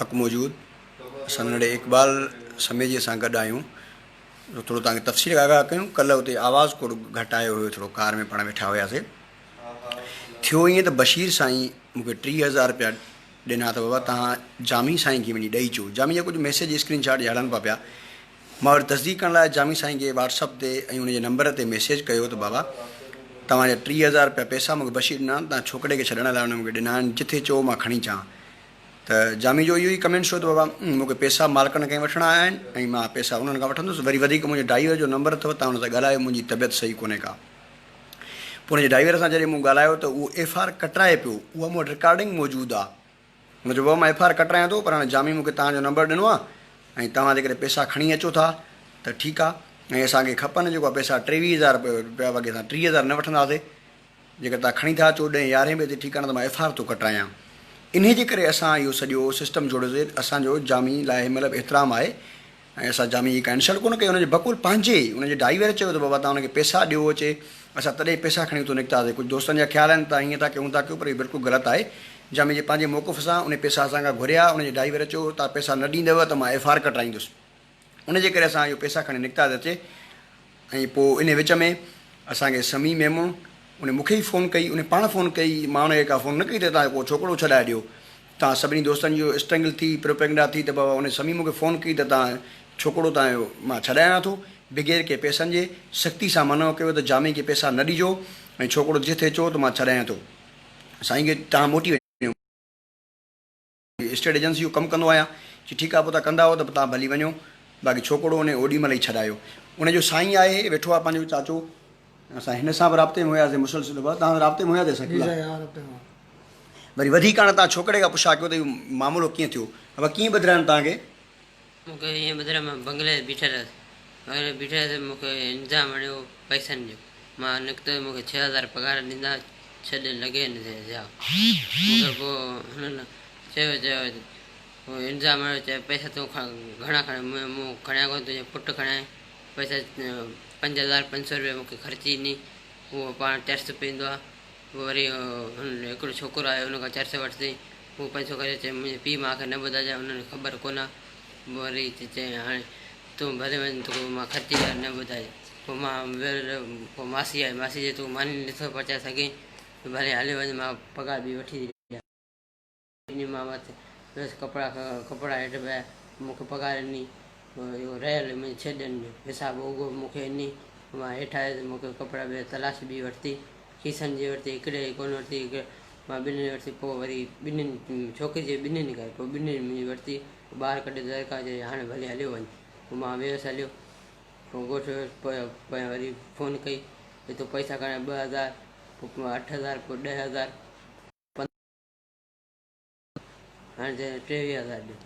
حق موجود اسان ننڍڙي اقبال سميجي سان گڏ آهيون ٿورو توهان کي تفصيل کان آگاهه ڪيون ڪلهه اتي آواز ڪوڙ گهٽ آيو هيو ٿورو ڪار ۾ پاڻ ويٺا هياسي ٿيو ائين ته بشير سائين مون کي 3000 روپيا ڏنا ته بابا توهان جامي سائين کي وڃي ڏئي اچو جامي جا ڪجهه ميسيج اسڪرين شاٽ هلن پيا پيا مان وري تصديق ڪرڻ لاء جامي سائين کي واٽس اپ تي ۽ ان جي نمبر تي ميسيج ڪيو ته بابا توهان جا 3000 رپيا پئسا مون کي بشير ڏنا آهن توهان ڇوڪري کي ڇڏڻ لاء ان مون کي ڏنا آهن جٿي چئو مان کڻي اچان ته جامي جو اهو ئي ڪمينٽس هو ته بابا مون کي پئسا مالڪن کان ئي وٺڻا آهن ۽ مان پئسا انهن کان وٺندس وري وڌيڪ منهنجي ڊرائيور جو نمبر اٿو توهان ان سان ڳالهايو منهنجي طبيعت صحيح ڪونهي ڪا. پوء ان جي ڊرائيور سان جڏهن مون ڳالهايو ته اهو ايف آر ڪٽرائي پيو اها مون وٽ رڪارڊنگ موجود آهي. هن چيو، بابا مان ايف I R ڪٽرايان ٿو پر هاڻي جامي مون کي توهان جو نمبر ڏنو آهي ۽ توهان جيڪڏهن پئسا کڻي اچو ٿا ته ٺيڪ آهي ۽ اسان کي کپن جيڪو آهي پئسا 23000 رپيا باقي اسان 3000 نه وٺنداسين جيڪڏهن توهان کڻي ٿا اچو ڏهين يارهين بجي تي ٺيڪ آهي نه ته مان ايف I R ٿو ڪٽرايان. انهي جي ڪري اسان اهو سڄو سسٽم جوڙيوسين اسان جو جامي لاء هن مهل به احترام آهي ۽ اسان جامي جي ڪا انسلٽ ڪونه ڪئي، ان جي بقول پنهنجي ان جي ڊائيور چيو ته بابا توهان ان کي پئسا ڏيو اچي اسان تڏهن پئسا کڻي اتو نڪتاسين، ڪجهه دوستن جا خيال آهن ته توهان ائين ٿا ڪيو هون ٿا ڪيو پر اهو بلڪل غلط آهي، جامي جي پنهنجي موقف سان ان پئسا اسان کان گهريا، ان جي ڊائيور چيو توهان پئسا نه ڏيندؤ ته مان ايف آر ڪٽرائيندس ان جي ڪري اسان اهو پئسا کڻي نڪتاسين اچي ۽ پوء ان وچ ۾ اسان کي سميع ميمڻ ان مون کي ئي فون ڪئي ان پاڻ فون ڪئي مان ان کي ڪا فون نه ڪئي ته توهان ڪو ڇوڪرو ڇڏائي ڏيو توهان سڀني دوستن جو اسٽرنگل ٿي پروپيگنڊا ٿي ته بابا ان سميع مون کي فون ڪئي ته توهان ڇوڪرو توهان جو مان ڇڏايان ٿو بغير ڪنهن پئسن جي سختي سان منع ڪيو ته جامي کي پئسا نه ڏجو ۽ ڇوڪرو جٿي چئو ته مان ڇڏايان ٿو سائين کي توهان موٽي وڃو. اسٽيٽ ايجنسي جو ڪم ڪندو آهيان چي ٺيڪ آهي پوء توهان ڪندا آهيو ته توهان ڀلي وڃو باقي ڇوڪرو ان اوڏي مهل ئي ڇڏايو ان جو سائين آهي ويٺو آهي پنهنجو چاچو اسان هن سان به رابطي ۾ هياسين مسلسل بابا توهان سان رابطي ۾ هياسين اسان جي سائين ها رابطي ۾ وري وڌيڪ هاڻي توهان ڇوڪري کان پڇا ڪيو ته اهو معاملو ڪيئن ٿيو بابا ڪيئن ٻڌرايو توهان کي؟ مون کي ائين ٻڌرايو مان بنگلي تي بيٺل هيس بنگلي تي بيٺل هيس مون کي انتظام هڻيو پئسن جو مان نڪتو مون کي 6000 پگهار ڏيندا ڇهه ڏينهن لڳي نه ٿيا مون کي پوء هنن چيو چيو پوء انتظام هڻيو چيو پئسا تون گهڻا کڻي مون کڻيا ڪونه تنهنجو پٽ کڻائي پئسا 5500 روپيا مون کي خرچي ڏني اهو پاڻ چرس پيئندو آهي پوء وري هن هڪڙو ڇوڪرو آيو ان کان چرس ورتي پوء پئسو ڪري چيائين منهنجي پيء ماء کي نه ٻڌائجانء انهن کي خبر ڪونه آهي پوء وري چيائين هاڻي تون ڀلي وڃ توکي مان خرچي ڏيان نه ٻڌائجانء پوء مان ويل پوء ماسي آئي ماسي چيو تون ماني نٿو پچائي سگهين ته ڀلي هليو وڃ مان پگهار ٻي وٺي ٿي ڏيان. ڏني مان وت ويس ڪپڙا ڪپڙا هيٺ پيا مون کي پگهار ڏني اهو رهيل منهنجي ڇهه ڏينهن جو حساب اهو مون کي ڏني مان هيٺ آيس مون کي ڪپڙا ٻيا تلاشي ٻي ورتي کيسن جي ورتي هڪڙي جي ڪونه ورتي هڪ مان ٻنهي ورتي پوء وري ٻنهين ڇوڪري جي ٻنهين ڪئي پوء ٻنهين منهنجي ورتي ٻاهر ڪڍي درڪا چئي هاڻي ڀلي هليو وڃ پوء مان ويس هليو پوء ڳوٺ ويس پوء پويان وري فون ڪئي تو پئسا کڻي 2000 پوء 8000 پوء 10000 هاڻي چئي 23000 ڏيو.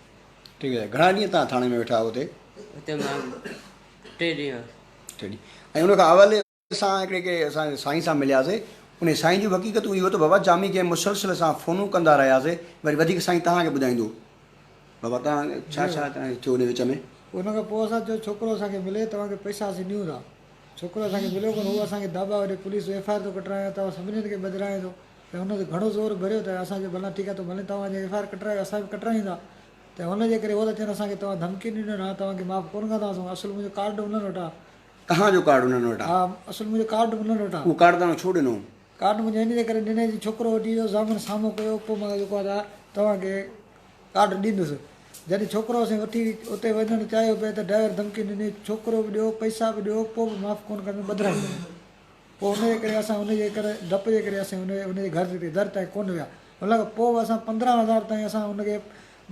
23000 گهڻا ڏينهن توهان ٿاڻي ۾ ويٺا هئو اتي؟ اتي مان ٽي ڏينهن هئس. ٽي ڏينهن ۽ ان کان اول اسان هڪڙي ڪي اسان سائين سان ملياسي انهي سائين جون حقيقتون اهو ته بابا جامي کي مسلسل اسان فونون ڪندا رهياسي وري وڌيڪ سائين توهان کي ٻڌائيندو بابا توهان ڇا ڇا ٿيو انهي وچ ۾. ان کان پوء اسان چيو ڇوڪرو اسان کي ملي توهان کي پئسا اسين ڏيون ٿا ڇوڪرو اسان کي مليو ڪونه هو اسان کي داٻا وڏي پوليس ايف I R ٿو ڪٽرايان توهان سڀني کي ٻڌرايان ٿو ته هن تي گهڻو زور ڀريو ته اسان چيو ڀلا ٺيڪ آهي ته ڀلي توهان جي ايف I R ڪٽرايو اسان به ڪٽرايون ٿا ته هن جي ڪري هو ٿا چون اسان کي توهان ڌمڪي ڏنيون آهن توهان کي معاف ڪونه ڪنداسون اصل منهنجو ڪارڊ انهن وٽ آهي. توهان جو ڪارڊ انهن وٽ آهي؟ ها اصل منهنجو ڪارڊ انهن وٽ آهي. اهو ڪارڊ توهان ڇو ڏنو؟ ڪارڊ منهنجو ان جي ڪري ڏني جو ڇوڪرو وٺي ويو ضامن سامهون ڪيو پوء مان جيڪو آهي توهان کي ڪارڊ ڏيندس جڏهن ڇوڪرو اسين وٺي اتي وڃڻ چاهيو پئي ته ڊرائيور ڌمڪي ڏني ڇوڪرو به ڏيو پئسا به ڏيو پوء به معاف ڪونه ڪندس ٻڌرائيندس. پوء ان جي ڪري اسان ان جي ڪري ڊپ جي ڪري اسين ان ان جي گهر تي در تائين ڪونه ويا. ان کان پوء به اسان 15 هزار تائين اسان ان کي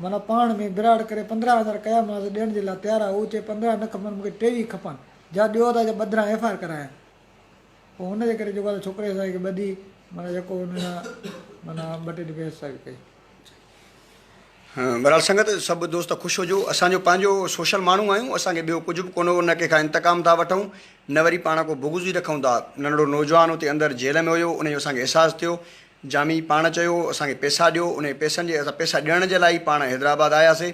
معنيٰ پاڻ ۾ براڙ ڪري 15 هزار ڪيامانس ڏيڻ جي لاء تيار آهي. هو چئي 15 نه کپن مون کي 23 کپن جا ڏيو ٿا جا ٻڌران ايف I R ڪرايان. پوء ان جي ڪري جيڪو آهي ڇوڪري اسان کي ٻڌي معنيٰ جيڪو ان سان معنيٰ ٻه ٽي ڏينهن بحث ڪئي. بھرحال سنگت سڀ دوست خوش ھجو اسان جو پنھنجو سوشل ماڻھو آھيون اسان کي ٻيو ڪجھ به ڪونه نه ڪنھن کان انتقام ٿا وٺون نه وري پاڻ ڪو بغض ئي رکون ٿا ننڍڙو نوجوان اتي اندر جيل ۾ ھيو انھي جو اسان کي احساس ٿيو جامي پاڻ چيو اسان کي پئسا ڏيو انھي پئسن جي اسان پئسا ڏيڻ جي لاء ئي پاڻ حيدرآباد آياسي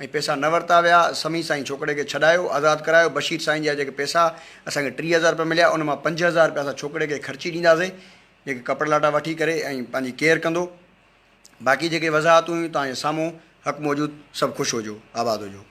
۽ پئسا نه ورتا ويا سمي سائين ڇوڪري کي ڇڏايو آزاد ڪرايو بشير سائين جا جيڪي پئسا اسان کي 3000 رپيا مليا ان مان 5000 رپيا اسان ڇوڪري کي خرچي ڏينداسي جيڪي ڪپڙا لاٽا وٺي ڪري ۽ پنھنجي ڪيئر ڪندو. باقي جيڪي وضاحتون هيون توهان جي سامهون حق موجود سڀ خوش هجو آباد هجو.